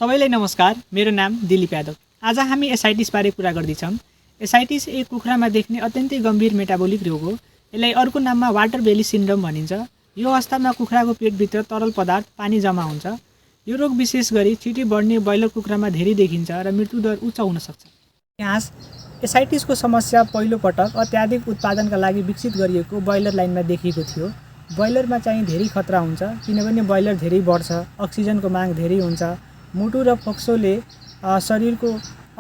सबैलाई नमस्कार। मेरो नाम दिलीप यादव। आज हामी एसाइटिस बारे कुरा गर्दैछौँ। एसाइटिस एक कुखुरामा देख्ने अत्यन्तै गम्भीर मेटाबोलिक रोग हो। यसलाई अर्को नाममा वाटर बेली सिन्ड्रोम भनिन्छ। यो अवस्थामा कुखुराको पेटभित्र तरल पदार्थ पानी जम्मा हुन्छ। यो रोग विशेष गरी छिटै बढ्ने ब्रोइलर कुखुरामा धेरै देखिन्छ र मृत्युदर उच्च हुन सक्छ। यहाँ एसाइटिसको समस्या पहिलो पटक अत्याधिक उत्पादनका लागि विकसित गरिएको ब्रोइलर लाइनमा देखिएको थियो। ब्रोइलरमा चाहिँ धेरै खतरा हुन्छ किनभने ब्रोइलर धेरै बढ्छ, अक्सिजनको माग धेरै हुन्छ। मुटु र फोक्सोले शरीरको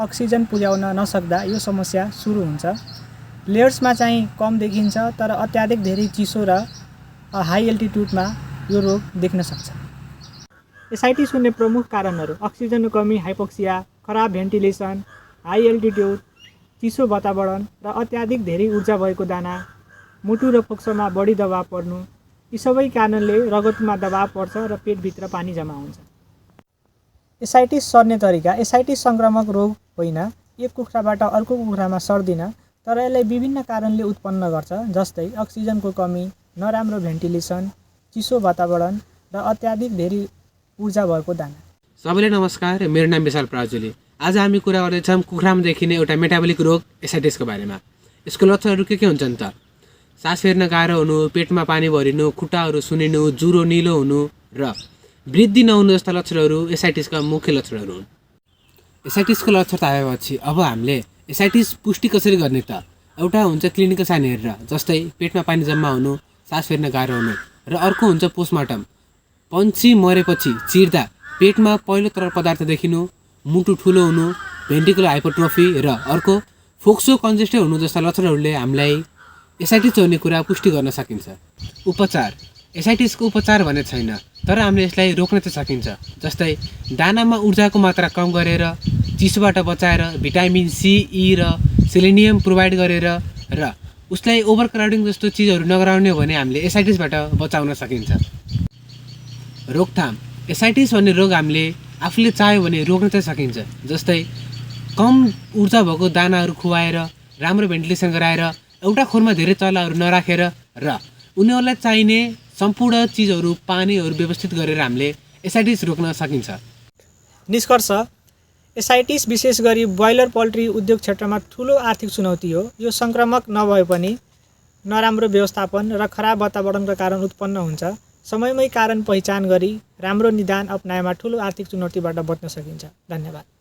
अक्सिजन पुर्याउन नसक्दा यो समस्या सुरु हुन्छ। लेयर्समा चाहिँ कम देखिन्छ तर अत्याधिक धेरै चिसो र हाई एल्टिट्युडमा यो रोग देख्न सक्छ। एसाइटिस हुने प्रमुख कारणहरू अक्सिजनको कमी, हाइपोक्सिया, खराब भेन्टिलेसन, हाई एल्टिट्युड, चिसो वातावरण र अत्याधिक धेरै ऊर्जा भएको दाना, मुटु र फोक्सोमा बढी दबाव पर्नु। यी सबै कारणले रगतमा दबाव पर्छ र पेटभित्र पानी जम्मा हुन्छ। एसाइटिस सर्ने तरिका। एसाइटिस सङ्क्रामक रोग होइन, एक कुखुराबाट अर्को कुखुरामा सर्दिन, तर यसलाई विभिन्न कारणले उत्पन्न गर्छ, जस्तै अक्सिजनको कमी, नराम्रो भेन्टिलेसन, चिसो वातावरण र अत्याधिक धेरै ऊर्जा भएको दाना। सबैलाई नमस्कार। मेरो नाम विशाल प्राजुली। आज हामी कुरा गर्दैछौँ कुखुरामा देखिने एउटा मेटाबोलिक रोग एसाइटिसको बारेमा। यसको लक्षणहरू के हुन्छन् त? सास फेर्न गाह्रो हुनु, पेटमा पानी भरिनु, खुट्टाहरू सुनिनु, ज्वरो निलो हुनु र वृद्धि नहुनु जस्ता लक्षणहरू एसाइटिसका मुख्य लक्षणहरू हुन्। एसाइटिसको लक्षण आएपछि अब हामीले एसाइटिस पुष्टि कसरी गर्ने त? एउटा हुन्छ क्लिनिकल साइन हेरेर, जस्तै पेटमा पानी जम्मा हुनु, सास फेर्न गाह्रो हुनु, र अर्को हुन्छ पोस्टमार्टम। पन्छी मरेपछि चिर्दा पेटमा पहिलो तरल पदार्थ देखिनु, मुटु ठुलो हुनु, भेन्ट्रिकुलर हाइपरट्रोफी र अर्को फोक्सो कन्जेस्टेड हुनु जस्ता लक्षणहरूले हामीलाई एसाइटिस हुने कुरा पुष्टि गर्न सकिन्छ। उपचार। एसाइटिसको उपचार भने छैन, तर हामीले यसलाई रोक्न चाहिँ सकिन्छ। जस्तै दानामा ऊर्जाको मात्रा कम गरेर, चिसोबाट बचाएर, भिटामिन सी, ई र सेलेनियम प्रोभाइड गरेर र उसलाई ओभर क्राउडिङ जस्तो चिजहरू नगराउने हो भने हामीले एसाइटिसबाट बचाउन सकिन्छ। रोकथाम। एसाइटिस भन्ने रोग हामीले आफूले चाह्यो भने रोक्न चाहिँ सकिन्छ। जस्तै कम ऊर्जा भएको दानाहरू खुवाएर, राम्रो भेन्टिलेसन गराएर, एउटा खोरमा धेरै चल्लाहरू नराखेर र उनीहरूलाई चाहिने सम्पूर्ण चिजहरू, पानीहरू व्यवस्थित गरेर हामीले एसाइटिस रोक्न सकिन्छ। निष्कर्ष। एसाइटिस विशेष गरी ब्रोइलर पोल्ट्री उद्योग क्षेत्रमा ठुलो आर्थिक चुनौती हो। यो सङ्क्रामक नभए पनि नराम्रो व्यवस्थापन र खराब वातावरणका कारण उत्पन्न हुन्छ। समयमै कारण पहिचान गरी राम्रो निदान अपनाएमा ठुलो आर्थिक चुनौतीबाट बच्न सकिन्छ। धन्यवाद।